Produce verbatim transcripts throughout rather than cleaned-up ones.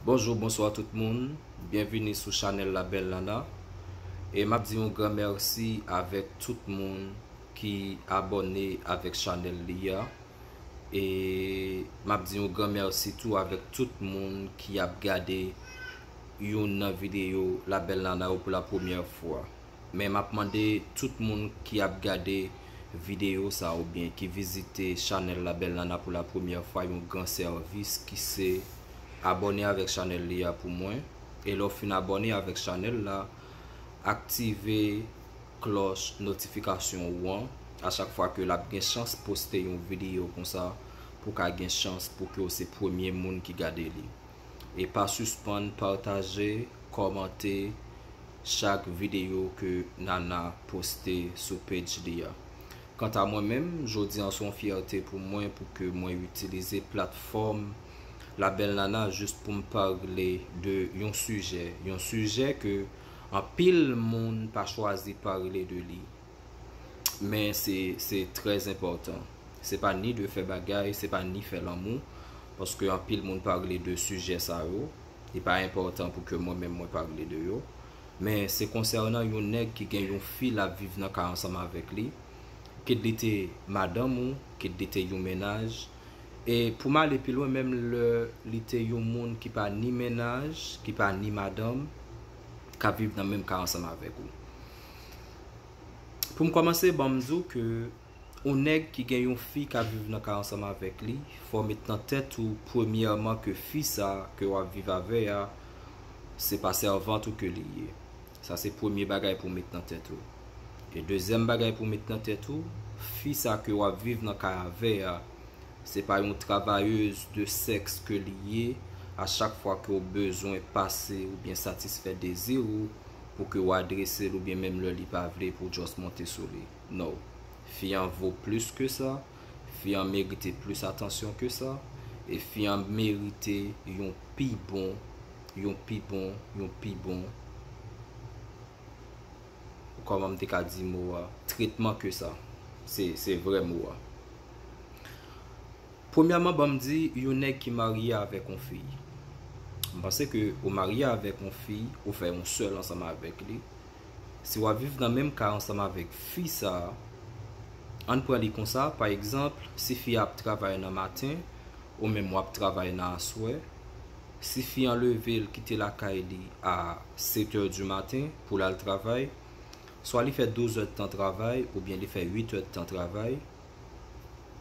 Bonjou, bonswa tout moun. Byenvini sou chanèl La Belle Nana. E m ap di yon gran mèsi avèk tout moun ki abòne avèk chanèl li a. E m ap di yon gran mèsi tou avèk tout moun ki ap gade youn nan videyo La Belle Nana yo pou la premyè fwa. Men m ap mande tout moun ki ap gade videyo sa oubyen ki vizite chanèl La Belle Nana pou la premyè fwa yon gran sèvis ki se abòne avèk chanèl li a pou mwen. E lè w fin abòne avèk chanèl la, aktive klòch notifikasyon ou an a chak fwa ke l ap gen chans poste yon videyo konsa pou w ka gen chans pou ke w se premye moun ki gade li. E pa sispann pataje, kòmante chak videyo ke Nana poste sou page li a. Kanta mwen menm, jodi an se yon fyète pou mwen pou ke mwen itilize platfòm La Belle Nana jis pou m pale de yon sijè, yon sijè ke anpil moun pa chwazi pale de li. Men se, se trè enpòtan. Se pa ni de fè bagay, se pa ni fè lanmou, paske anpil moun pale de sijè sa yo. Li pa enpòtan pou ke mwen menm mwen pale de yo. Men se konsènan yon nèg ki gen yon fi l ap viv nan kay ansanm avèk li. Kit li te madanm ou, kit li te yon mennaj. E pou m ale pi lwen, menm lè li te yon moun ki pa ni mennaj, ki pa ni madanm, k ap viv nan menm kay ansanm avèk ou. Pou m kòmanse, ban m di w ke yon nèg ki gen yon fi k ap viv nan kay ansanm avèk li, fò w met nan tèt ou, premyèman, ke fi sa ke w ap viv avè a, se pa sèvant ou ke li ye. Sa se premye bagay pou w met nan tèt ou. E dezyèm bagay pou w met nan tèt ou, fi sa ke w ap viv nan kay avè a, se pa yon travayèz de sèks ke li ye. A chak fwa ke w bezwen pase oubyen satisfè dezi ou, pou ke w adrese l oubyen menm lè li pa vle pou w just monte sou li. No. Fi an vo plis ke sa. Fi an merite plis atansyon ke sa. E fi an merite yon pi bon, yon pi bon, yon pi bon, kòman m te ka di mo a, tretman ke sa. Se, se vrè mo a. Premyèman, ban m di, yon nèg ki marye avèk yon fi. M panse ke ou marye avèk yon fi, ou fè yon sèl ansanm avèk li. Si w ap viv nan menm kay ansanm avèk fi sa a, ann pran li konsa, pa egzanp, si fi a ap travay nan maten, ou menm w ap travay nan aswè, si fi an leve, l kite lakay li a sèt è di maten pou l al travay, swa li fè douz è tan travay oubyen li fè uit è tan travay,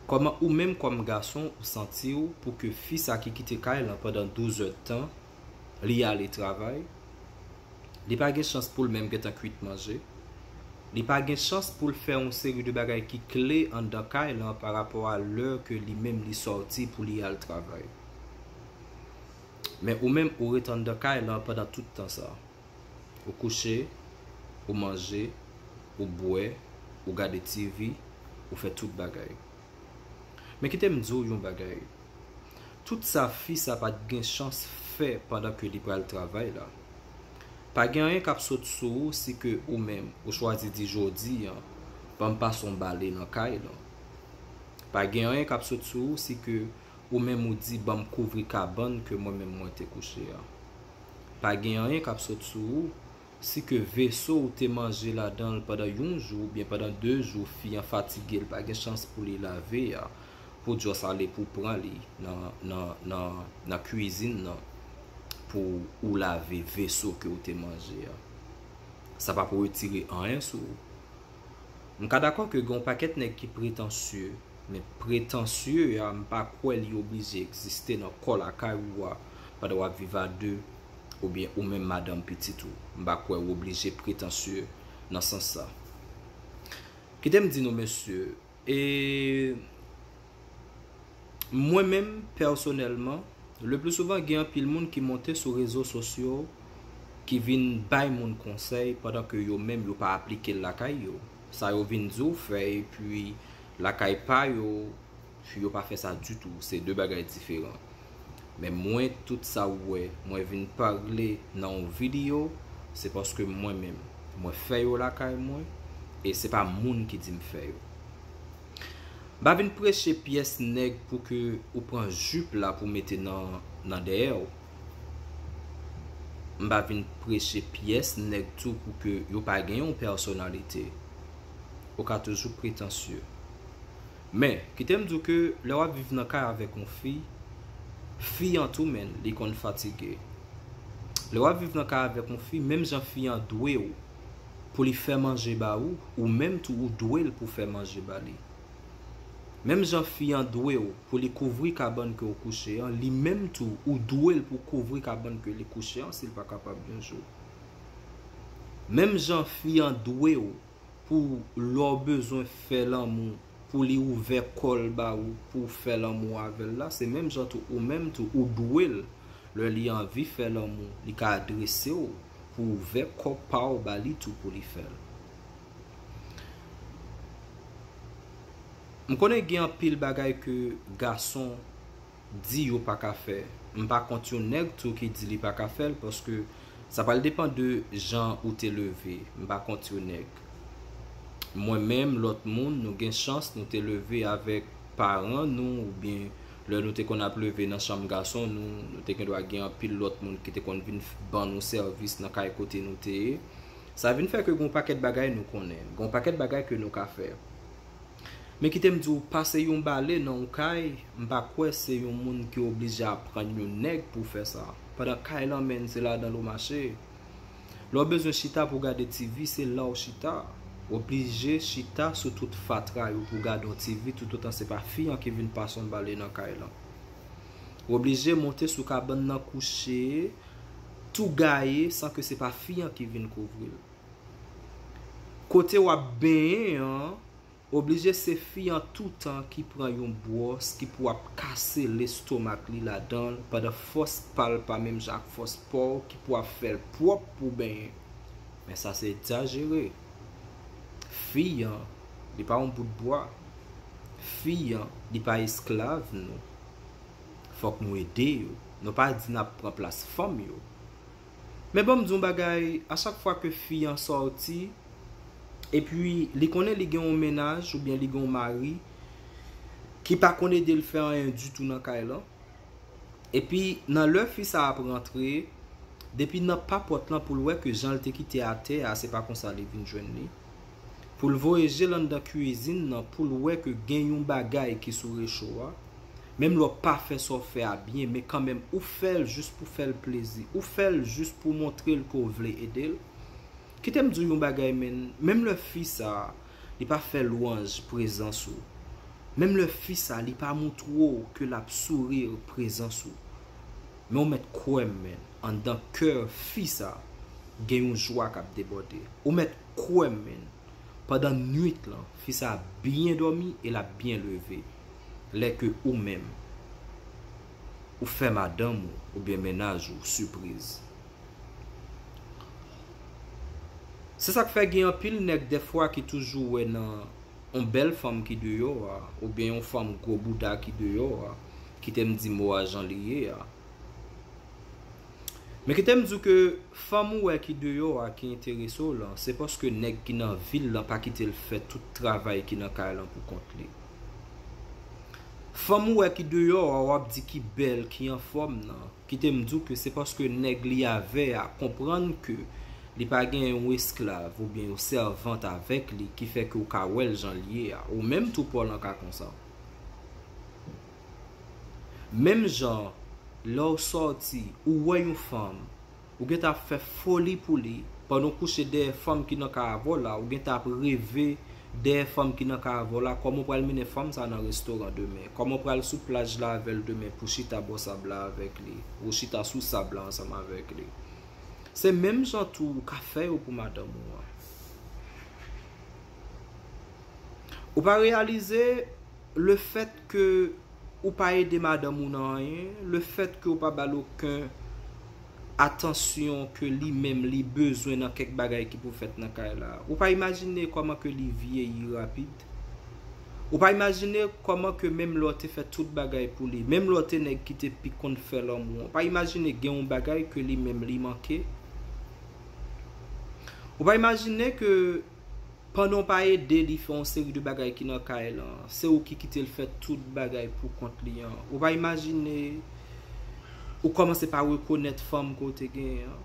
kòman ou menm kòm gason ou santi w pou ke fi sa ki kite kay lan pandan douz è tan, li ale travay, li pa gen chans pou l menm gentan kwit manje, li pa gen chans pou l fè yon seri de bagay ki kle anndan kay lan pa rapò a lè ke li menm li sòti pou li al travay. Men ou menm ou ret anndan kay lan pandan tout tan sa. Ou kouche, ou manje, ou bwè, ou gade T V, ou fè tout bagay. Men kite m di w yon bagay. Tout sa fi sa pa t gen chans fè pandan ke li pral travay la. Pa gen anyen k ap sot sou ou si ke ou menm ou chwazi di jodi an, ban m pase yon bale nan kay lan. Pa gen anyen k ap sot sou ou si ke ou menm ou di ban m kouvri kabann ke mwen menm mwen te kouche a. Pa gen anyen k ap sot sou ou si ke veso ou te manje ladan l pandan yon jou oubyen pandan de jou, fi an fatige, l pa gen chans pou li lave a, pou just ale pou pran li nan, nan, nan, nan kwizin nan pou ou lave veso ke ou te manje a. Sa p ap retire anyen sou ou. M ka dakò ke gen yon pakèt nèg ki pretansye, men pretansye a, m pa kwè li oblije egziste nan kò lakay ou a pandan w ap viv a de, oubyen ou menm madanm pitit ou. M pa kwè w oblije pretansye nan sans sa. Kite m di nou, mesye, e mwen menm, pèsonèlman, le pli souvan gen anpil moun ki monte sou rezo sosyo ki vin bay moun konsèy pandan ke yo menm yo pa aplike l lakay yo. Sa yo vin di w fè, epi lakay pa yo, yo pa fè sa ditou. Se de bagay diferan. Men mwen, tout sa w wè mwen vin pale nan yon videyo, se paske mwen menm, mwen fè yo lakay mwen, e se pa moun ki di m fè yo. M pa vin preche pyès nèg pou ke ou pran jip la pou mete nan, nan dèyè w. M pa vin preche pyès nèg tou pou ke yo pa gen yon pèsonalite. Ou ka toujou pretansye. Men, kite m di w ke lè w ap viv nan kay avèk yon fi, fi an tou menm, li konn fatige. Lè w ap viv nan kay avèk yon fi, menm jan fi an dwe w pou li fè manje ba ou, ou menm tou ou dwe l pou fè manje ba li. Menm jan fi an dwe w pou li kouvri kabann ke w kouche an, li menm tou ou dwe l pou kouvri kabann ke li kouche an si l pa kapab yon jou. Menm jan fi an dwe w pou lè w bezwen fè lanmou, pou li ouvè kò l ba ou, pou w fè lanmou avè l la, se menm jan tou ou menm tou ou dwe l. Lè li anvi fè lanmou, li ka adrese w pou w ouvè kò pa w ba li tou pou li fè l. M konnen gen anpil bagay ke gason di yo pa ka fè. M pa kont yon nèg tou ki di li pa ka fè l, paske sa pral depann de jan ou te leve. M pa kont yon nèg. Mwen menm, lòt moun, nou gen chans nou te leve avèk paran nou, oubyen lè nou te konn ap leve nan chanm gason nou, nou te gen dwa gen anpil lòt moun ki te konn vin f- ban nou sèvis nan kay kote nou te ye. Sa vin fè ke gen yon pakèt bagay nou konnen, gen yon pakèt bagay ke nou ka fè. Men kite m di w, pase yon bale nan yon kay, m pa kwè se yon moun ki oblije aprann yon nèg pou fè sa. Pandan kay lan menm, se ladan l ou mache. Lè w bezwen chita pou w gade T V, se la w chita. W oblije chita sou tout fatra yo pou w gade yon T V, toutotan se pa fi an ki vin pase yon bale nan kay lan. W oblije monte sou kabann nan kouche, tou gaye, san ke se pa fi an ki vin kouvri l. Kote w ap benyen an, oblije se fi an toutan ki pran yon bwòs ki pou ap kase lestomak li ladan l, pandan fòs pa l pa menm jan ak fòs pa w ki pou ap fè l pwòp pou w benyen. Men sa se egzajere. Fi an, li pa yon bout bwa. Fi an, li pa esklav nou. Fòk nou ede yo. Nou pa di n ap pran plas fanm yo. Men ban m di yon bagay, a chak fwa ke fi an sòti, epi li konnen li gen yon mennaj oubyen li gen yon mari ki pa konn ede l fè anyen ditou nan kay lan, epi nan lè fi sa ap rantre, depi nan pa pòt lan pou l wè ke jan l te kite atè a, se pa konsa li vin jwenn li. Pou l voye je l anndan kwizin nan, pou l wè ke gen yon bagay ki sou recho a, menm lè w pa fè sa w fè a byen, men kanmenm ou fè l jis pou fè l plezi, ou fè l jis pou montre l ke w vle ede l. Kite m di w yon bagay, menn, menm lè fi sa a, li pa fè lwanj prezans ou, menm lè fi sa a, li pa montre w ke l ap souri prezans ou, men w mèt kwè m, menn, anndan kè fi sa a, gen yon jwa k ap debòde. Ou mèt kwè m, menn, pandan nwit lan, fi sa a byen dòmi e l ap byen leve. Lè ke ou menm, ou fè madanm ou oubyen mennaj ou sipriz. Se sa k fè gen anpil nèg dèfwa ki toujou wè nan yon bèl fanm ki deyò a, oubyen yon fanm gwo bouda ki deyò a, kite m di mo a jan li ye a. Men kite m di w ke fanm ou wè ki deyò a ki enterese w lan, se paske nèg ki nan vil lan pa kite l fè tout travay ki nan kay lan pou kont li. Fanm ou wè ki deyò a, w ap di ki bèl, ki anfòm nan, kite m di w ke se paske nèg li avè a konprann ke li pa gen yon esklav oubyen yon sèvant avèk li ki fè ke w ka wè l jan l ye a. Ou menm tou pa w lan ka konsa. Menm jan, lè w sòti, ou wè yon fanm, ou gentan ap fè foli pou li, pandan w kouche dèyè fanm ki nan kay avè w la, ou gentan ap reve dèyè fanm ki nan kay avè w la, kòman w pral mennen fanm sa nan restoran demen, kòman w pral sou plaj la avè l demen pou chita bò sab la avèk li, ou chita sou sab la ansanm avèk li. Se menm jan tou ou ka fè yo pou madanm ou an. Ou pa reyalize lefèt ke ou pa ede madanm ou nan anyen, lefèt ke ou pa ba l okenn atansyon ke li menm li bezwen nan kèk bagay ki pou fèt nan kay la. Ou pa imajine kòman ke li vyeyi rapid. Ou pa imajine kòman ke menm lè w te fè tout bagay pou li, menm lè w te nèg ki te pi konn fè lanmou an, ou pa imajine gen yon bagay ke li menm li manke. Ou pa imajine ke pandan w pa ede li fè yon seri de bagay ki nan kay lan, se ou ki kite l fè tout bagay pou kont li an. Ou pa imajine ou kòmanse pa rekonèt fanm ke w te genyen an.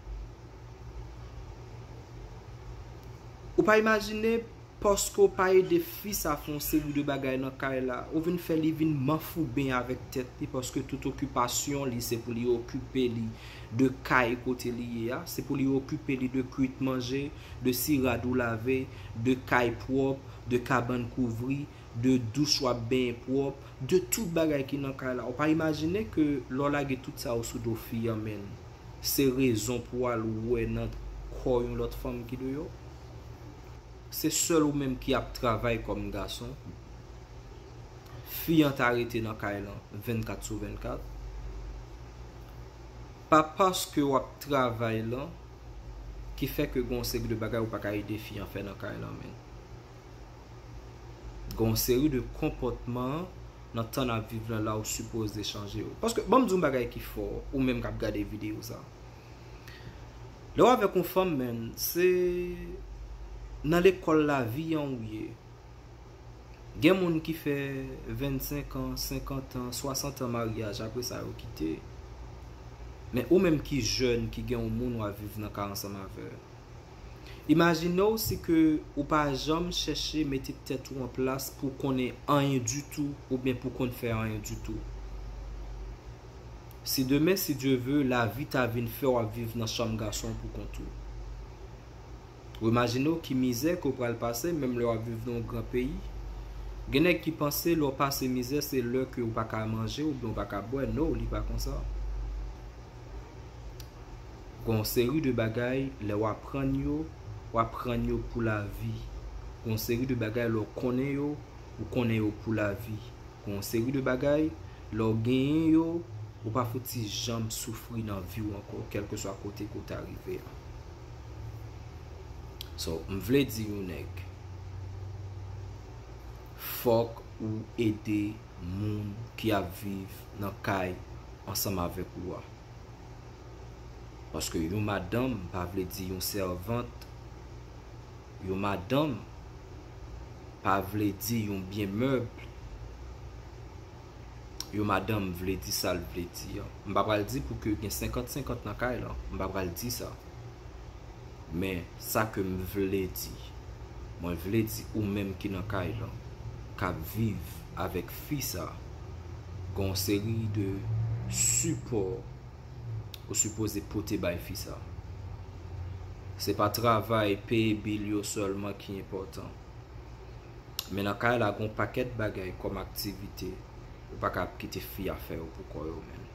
Pa imajine, paske w pa ede fi sa fè yon seri de bagay nan kay la, ou vin fè li vin manfouben avèk tèt li, paske tout okipasyon li se pou li okipe li de kay kote li ye a, se pou li okipe li de kwit manje, de si rad ou lave, de kay pwòp, de kabann kouvri, de douch w ap benyen pwòp, de tout bagay ki nan kay la. Ou pa imajine ke lè w lage tout sa yo sou do fi an, menn, se rezon pou w al wè nan kò yon lòt fanm ki deyò. Se sèl ou menm ki ap travay kòm gason. Fi an ta rete nan kay lan vennkat sou vennkat. Pa paske w ap travay lan ki fè ke gen yon seri de bagay ou pa ka ede fi an fè nan kay lan, menn. Gen yon seri de konpòtman nan tan n ap viv lan la ou sipoze chanje yo. Paske, ban m di yon bagay ki fò, ou menm k ap gade videyo sa. Lè w avèk yon fanm, menn, se nan lekòl lavi an ou ye. Gen moun ki fè vennsenk an, senkant an, swasant an maryaj, apre sa yo kite. Men ou menm ki jèn, ki gen yon moun w ap viv nan kay ansanm avè l. Imajine w si ke ou pa janm chèche mete tèt ou an plas pou w konnen anyen ditou oubyen pou w konn fè anyen ditou. Si demen, si Dye ve, lavi ta vin fè w ap viv nan chanm gason pou kont ou. Ou imajine w ki mizè ke w pral pase, menm lè w ap viv nan yon gran peyi. Gen nèg ki panse lè w pase mizè, se lè ke w pa ka manje oubyen w pa ka bwè. No, li pa konsa. Gen yon seri de bagay, lè w aprann yo, w aprann yo pou lavi. Gen yon seri de bagay, lè w konnen yo, ou konnen yo pou lavi. Gen yon seri de bagay, lè w genyen yo, ou pa fouti janm soufri nan vi w ankò, kèlkeswa kote ke w ta rive a. So, m vle di yon nèg, fòk ou ede moun ki ap viv nan kay ansanm avèk ou a. Paske yon madanm pa vle di yon sèvant. Yon madanm pa vle di yon byen mèb. Yon madanm vle di sa l vle di an. M pa pral di pou ke gen senkant senkant nan kay lan. M pa pral di sa. Men sa ke m vle di, mwen vle di ou menm ki nan kay lan, k ap viv avèk fi sa, gen yon seri de sipò ou sipoze pote bay fi sa. Se pa travay, peye bil yo sèlman ki enpòtan. Men nan kay la, gen yon pakèt bagay kòm aktivite ou pa ka ap kite fi a fè yo pou kò yo, menn.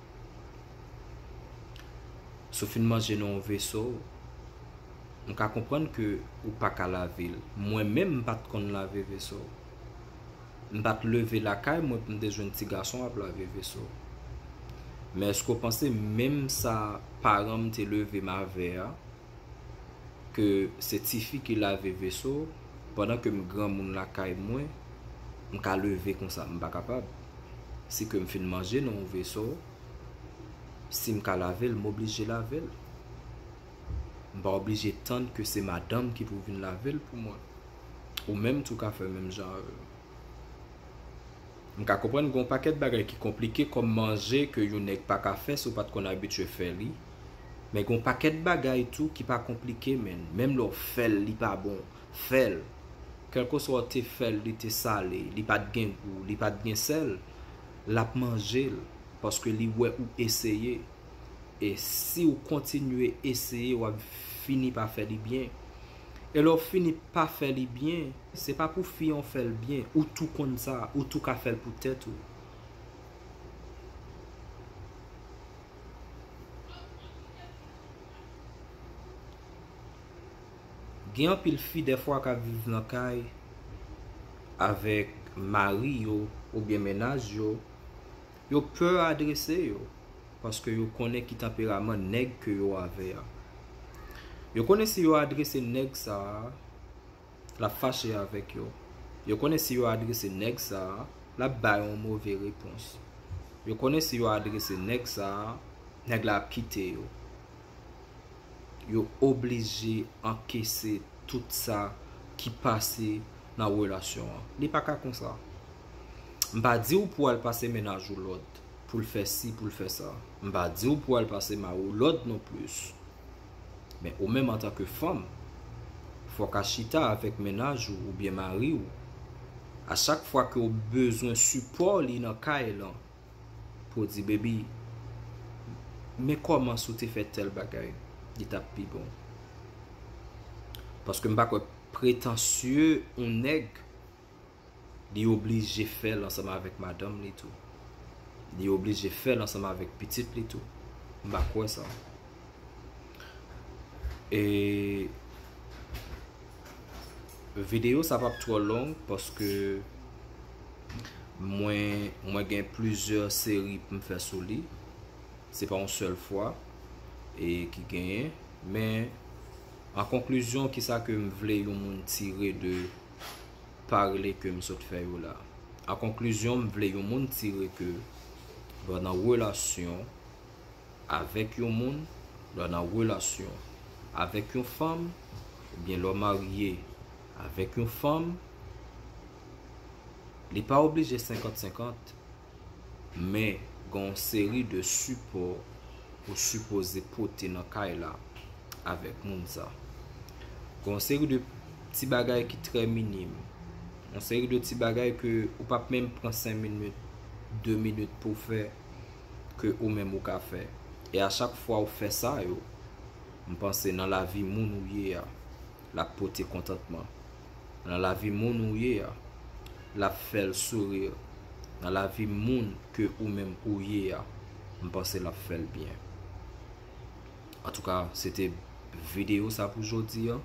Si w fin manje nan yon veso, m ka konprann ke ou pa ka lave l. Mwen menm, m pa t konn lave veso. M pa t leve lakay mwen pou m te jwenn ti gason ap lave veso. Men èske w panse menm sa paran m te leve m avè a, ke se tifi ki lave veso, pandan ke m granmoun lakay mwen, m ka leve konsa, m pa kapab. Si ke m fin manje nan yon veso, si m ka lave l, m oblije lave l. M pa oblije tann ke se madanm ki pou vin lave l pou mwen. Ou menm tou ka fè menm jan avè m. M ka konprann gen yon pakèt bagay ki konplike kòm manje ke yon nèg pa ka fè si w pa t konn abitye fè li. Men gen yon pakèt bagay tou ki pa konplike, menn. Menm lè w fè l, li pa bon. Fè l. Kèlkeswa w te fè l, li te sale, li pa t gen gou, li pa t gen sèl, l ap manje l, paske li wè ou eseye. E si w kontinye eseye, w ap fini pa fè li byen. E lè w fini pa fè li byen, se pa pou fi an w fè l byen, ou tou konn sa, ou tou ka fè l pou tèt ou. Gen anpil fi dèfwa k ap viv nan kay avèk mari yo oubyen mennaj yo, yo pè adrese yo, paske yo konnen ki tanperaman nèg ke yo avè a. Yo konnen si yo adrese nèg sa a, l ap fache avèk yo. Yo konnen si yo adrese nèg sa a, l ap ba yo yon move repons. Yo konnen si yo adrese nèg sa a, nèg la ap kite yo. Yo oblije ankese tout sa ki pase nan relasyon an. Li pa ka konsa. M pa di w pou w al pase mennaj ou lòd, pou l fè si, pou l fè sa. M pa di w pou w al pase mari w lòd non plis. Men ou menm antanke fanm, Fò w ka chita avèk mennaj ou oubyen mari w. A chak fwa ke w bezwen sipò li nan kay lan, pou w di, "Baby, men kòman si w te fè tèl bagay, li t ap pi bon." Paske m pa kwè pretansye yon nèg, li oblije fè l ansanm avèk madanm li tou. Li oblije fè l ansanm avèk pitit li tou. M pa kwè sa. E videyo sa p ap twò long paske mwen, mwen gen plizyè seri pou m fè sou li. Se pa yon sèl fwa e ki genyen. Men, an konklizyon, kisa ke m vle yon moun tire de pale ke m sot fè yo la? An konklizyon, m vle yon moun tire ke lè w nan relasyon avèk yon moun, lè w nan relasyon avèk yon fanm, oubyen lè w marye avèk yon fanm, li pa oblije senkant senkant, men gen yon seri de sipò ou sipoze pote nan kay la avèk moun sa. Gen yon seri de ti bagay ki trè minim. Yon seri de ti bagay ke ou p ap menm pran senk minit, de minit pou w fè, ke ou menm ou ka fè. E a chak fwa ou fè sa yo, m panse nan lavi moun ou ye a, l ap pote kontantman. Nan lavi moun ou ye a, l ap fè l souri. Nan lavi moun ke ou menm ou ye a, m panse l ap fè l byen. Antouka, se te videyo sa pou jodi a.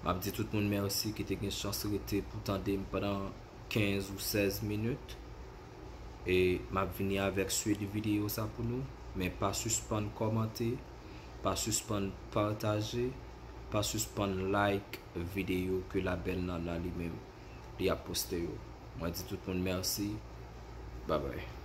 M ap di tout moun mèsi ki te gen chans rete pou tande m pandan kenz ou sèz minit. E m ap vini avèk swit videyo sa pou nou. Men pa sispann kòmante, pa sispann pataje, pa sispann like videyo ke La Belle Nana li menm li ap poste yo. Mwen di tout moun mèsi. Babay.